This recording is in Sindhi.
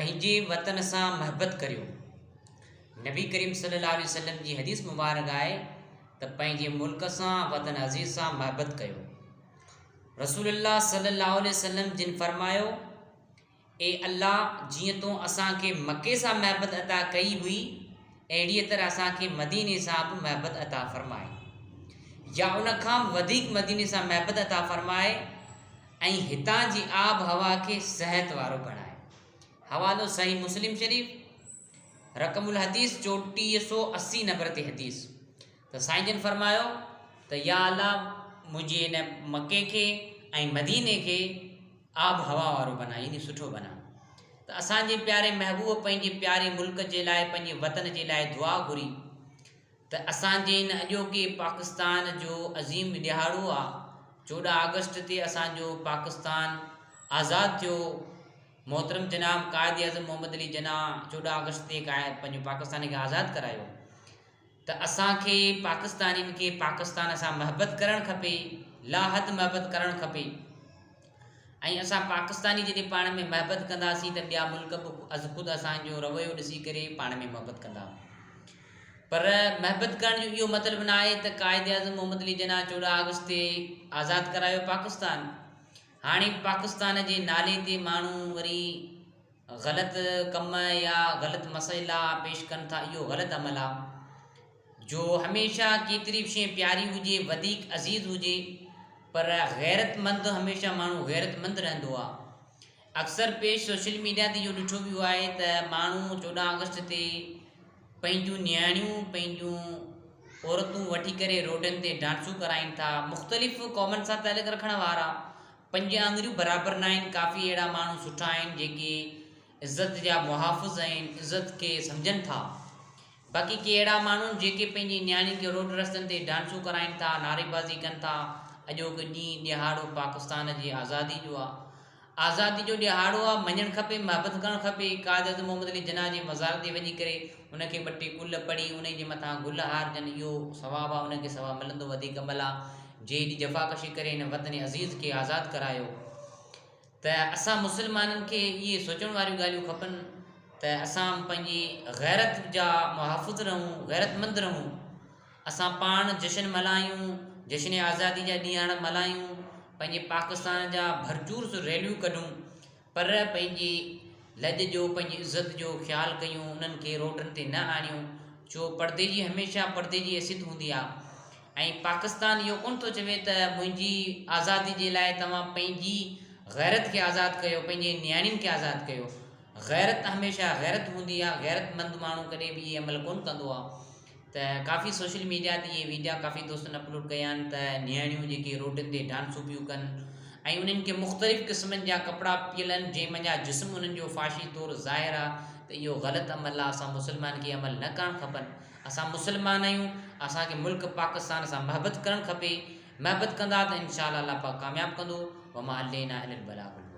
پنهنجي وطن سان محبت ڪريو. نبي ڪريم صلي الله عليه وسلم جي حديث مبارڪ آهي ته پنهنجي ملڪ سان وطن عزيز سان محبت ڪيو. رسول الله صلي الله عليه وسلم جن فرمايو، اي الله جيئن تو اسان کي مڪي سان محبت عطا ڪئي هئي اهڙيء طرح اسان کي مديني سان به محبت عطا فرماء يا ان کان به وڌيڪ مديني سان محبت عطا فرماء ۽ هتان جي آب هوا کي صحت وارو بڻاء. حوالو صحيح مسلم شريف رقم الحديث 3480 نمبر تي حديث ته سائين جن فرمايو ته يا الله منهنجي هن مڪي کي ۽ مديني کي آب هوا وارو بنا يعني سٺو بنا ته اسان جي پياري محبوب پنهنجي پياري ملڪ جي لاء پنهنجي وطن جي لاء دعا گهري ته اسان جي هن اڄوڪي پاڪستان جو عظيم ڏهاڙو آ 14 آگسٽ تي اسان جو پاڪستان آزاد ٿيو محترم جناب قائد اعظم محمد علي جناح 14 آگسٽ تي پنهنجو پاڪستان کي آزاد ڪرايو ته اسان کي پاڪستانين کي پاڪستان سان محبت ڪرڻ کپي لاحد محبت ڪرڻ کپي ۽ اسان پاڪستاني جڏهن پاڻ ۾ محبت ڪنداسين ته ٻيا ملڪ به از خود اسان جو رويو ڏسي ڪري پاڻ ۾ محبت ڪندا پر محبت ڪرڻ جو اهو مطلب نه آهي ته قائد اعظم محمد علي جناح 14 آگسٽ تي آزاد ڪرايو پاڪستان هاڻي پاڪستان جي نالي تي ماڻهو وري غلط ڪم يا غلط مسئلا پيش ڪن ٿا اهو غلط عمل آ جو هميشه ڪيتري به شيء پياري هجي وڌيڪ عزيز هجي پر غيرت مند هميشه ماڻهو غيرت مند رهندو آ اڪثر پيش سوشل ميڊيا تي اهو ڏٺو ويو آهي ته ماڻهو 14 آگسٽ تي پنهنجون نياڻيون پنهنجون عورتون وٺي ڪري روڊن تي ڊانسون ڪرائين ٿا مختلف قومن سان تعلق رکڻ وارا پنج آڱريون برابر ناهن، ڪافي اهڙا ماڻهو سٺا آهن جيڪي عزت جا محافظ آهن، عزت کي سمجهن ٿا. باقي ڪي اهڙا ماڻهو آهن جيڪي پنهنجي نياڻين کي روڊ رستن تي ڊانسون ڪرائين ٿا، نعريبازي ڪن ٿا. اڄوڪو ڏينهن ڏهاڙو پاڪستان جي آزادي جو آ. آزادي جو ڏهاڙو آ، مڃڻ کپي، محبت ڪرڻ کپي. قائد اعظم محمد علي جناح جي مزار تي وڃي ڪري ان کي ٻه ٽي قل پڙهي انهي جي مٿان گل هارجن اهو ثواب آ، ان کي ثواب ملندو وڌيڪ عمل آ. جي ايڏي جفاڪشي ڪري هن وطن عزيز کي آزاد ڪرايو ته اسان مسلمانن کي اهي سوچڻ واريون ڳالهيون کپن ته اسان پنهنجي غيرت جا محافظ رهون غيرتمند رهون اسان پاڻ جشن ملهايون جشن آزادي جا ڏينهاڙا ملهايون پنهنجي پاڪستان جا ڀرچور ريليون ڪڍون پر پنهنجي لڄ جو پنهنجي عزت جو خيال ڪيون انهن کي روڊن تي نه آڻيون ڇو پردي جي هميشه پردي جي حيثيت هوندي آ ۽ پاڪستان اهو ڪونه ٿو چوي ته منهنجي آزادي جي لاء توهان پنهنجي غيرت کي آزاد ڪيو پنهنجي نياڻين کي آزاد ڪيو غيرت هميشه غيرت هوندي آ غيرت مند ماڻهو ڪڏهن به اهي عمل ڪونه ڪندو آ ته ڪافي سوشل ميڊيا تي اهي ويڊيا ڪافي دوستن اپلوڊ ڪيا آهن ته نياڻيون جيڪي روڊن تي ڊانسون پيون ڪن ۽ انهن کي مختلف قسمن جا ڪپڙا پيل آهن جنهن منجهان جسم انهن جو فاشي طور ظاهر آهي ته اهو غلط عمل آهي اسان مسلمان کي عمل نه ڪرڻ کپن اسان مسلمان آهيون اسان کي ملڪ پاڪستان سان محبت ڪرڻ کپي محبت ڪندا ته انشاء الله الله پاڪ ڪامياب ڪندو وما علينا الا البلاغ المبين.